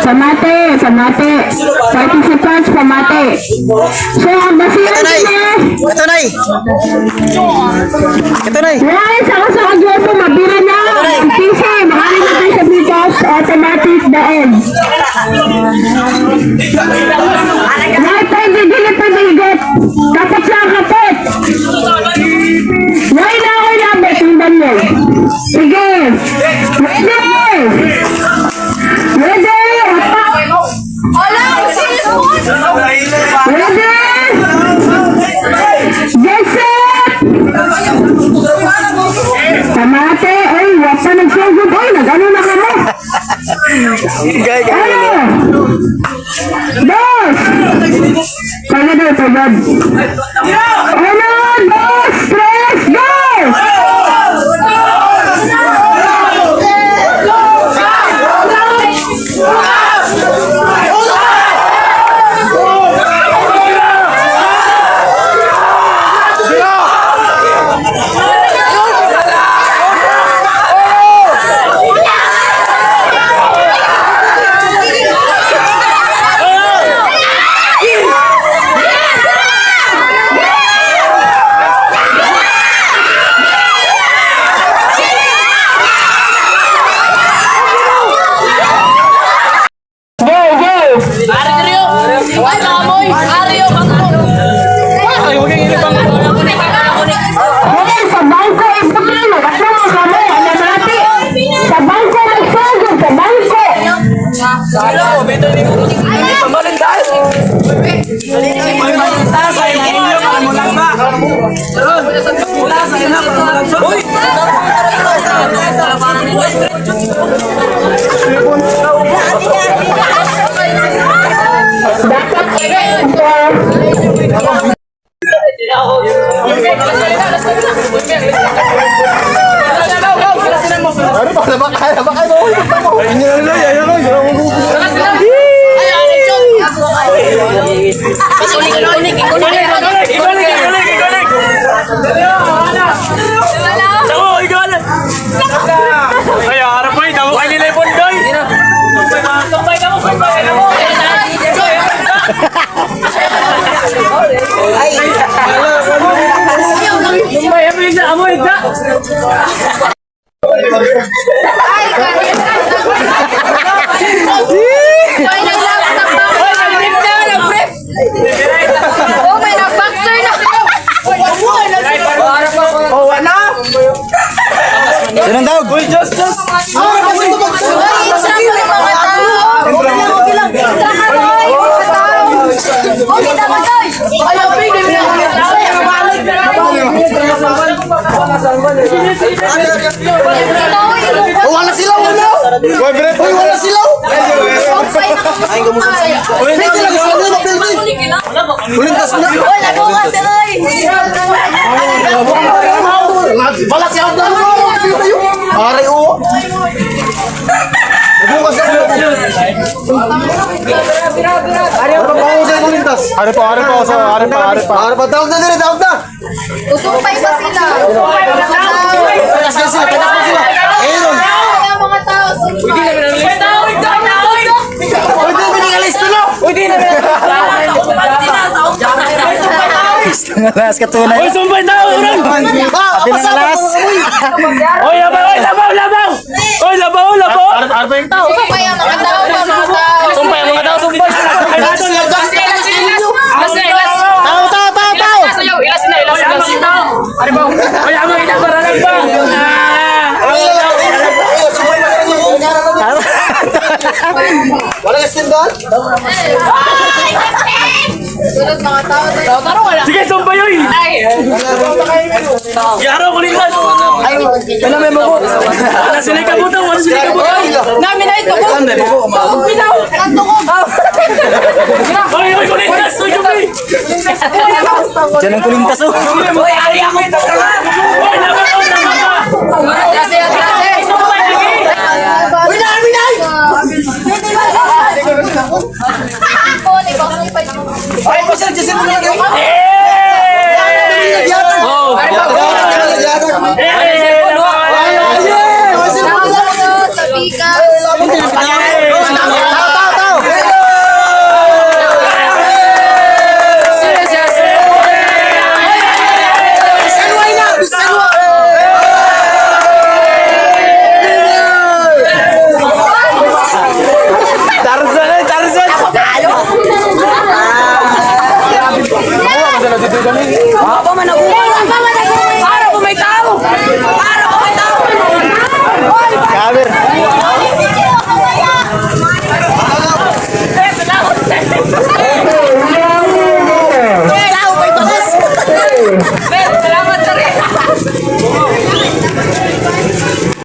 Pamati, pamati. Participants, pamati. So, ang basihan Ito, Nay. sila, Ito, Nay. Ito, Nay. wala sa sa grupo, mabira na. Ang pisa, makali na tayo sa Bcas, automatic the end. Wala pwede, dili pwede higot. Dapat siya ang kapit. Wala na ako labot, tingnan mo. Sige. Ready? Ready? Apak. Ready? Get set! Pamati! Ay, wala nagsugod. Ay, nag-ano na kamo? Gay, gay. Ano? Dos! Pagod, pagod. Uno, dos, tres, go! Go, go! Ay, maamoy! Aryo, bangko! Okay, sa bangko ibutang. Nagkatlo mo kamo, anamati. Sa bangko magsugod, sa bangko. Dapat Ano ba? Baka, baka, ayun, ayun, ayun, ayun. Ikunik, ikunik, ikunik! Ibalik, ibalik, ibalik! Ako, ikaw. Ay, harap mo, damo kay nila yung bondoy. Sumbay ka mo, sumbay ka mo. Sumbay, amoy na, amoy na. Ay, naglaban ng Oy, nag-brief na, nag-brief. Oh, may nag-boxer na! Oh, wala. Sinong dog? Uy, Diyos, Diyos. Ay, intra ko yung mga tao! Intra ka, Roy! Mga tao! Okay, tama, Joy! Ay, amoy, di na. Oh, wala sila, wala. Uy, wala sila. Ay, Pwede lang sila, wala, pwede. Ulintas na. Oy, nakuha si Roy! Wala siya, wala. Aray, oo. Bukas ako. Are pa, ulintas. Are pa, are pa, so, are pa, are pa. Are pa, tawag na dire, tawag na. Usumpay pa sila! Usumpay pa sila! Patas na sila, patas na sila. Ayun. Kaya mga tao, sumpay! Uy, di, binagalis na, no? Alas katunay. Oy, sumbay na, urang. Ah, Pinangalas. Oy, labaw, oy, labaw, labaw. Oy, labaw, labaw. Are, are pa yung tao. Sumpay ang mga tao pa, mga tao! Sumbay ang mga tao, sumbay. Ay, lato, lato. Tao, tao, tao, tao. Oy, amang ito. Oy, amang ito, para lang ba? Wala ka skin doon? Sunod mga tao. Sige, sumbay, oy. Yaro, kulitas. Ano may buko? Wala sila kabutaw, wala sila kabutaw. Namin na ito ko! Oy, oy, kulitas, oy, sumbay. Diyan ang kulintas oh. Oy, ari ako ito. Oy, labaw, oy, labaw. Atrase, atrase! Sumbay, lagi. Uy, na, uy, na! Ako, ikaw sumpay. Ay, pasal, Jesse, mo na lang.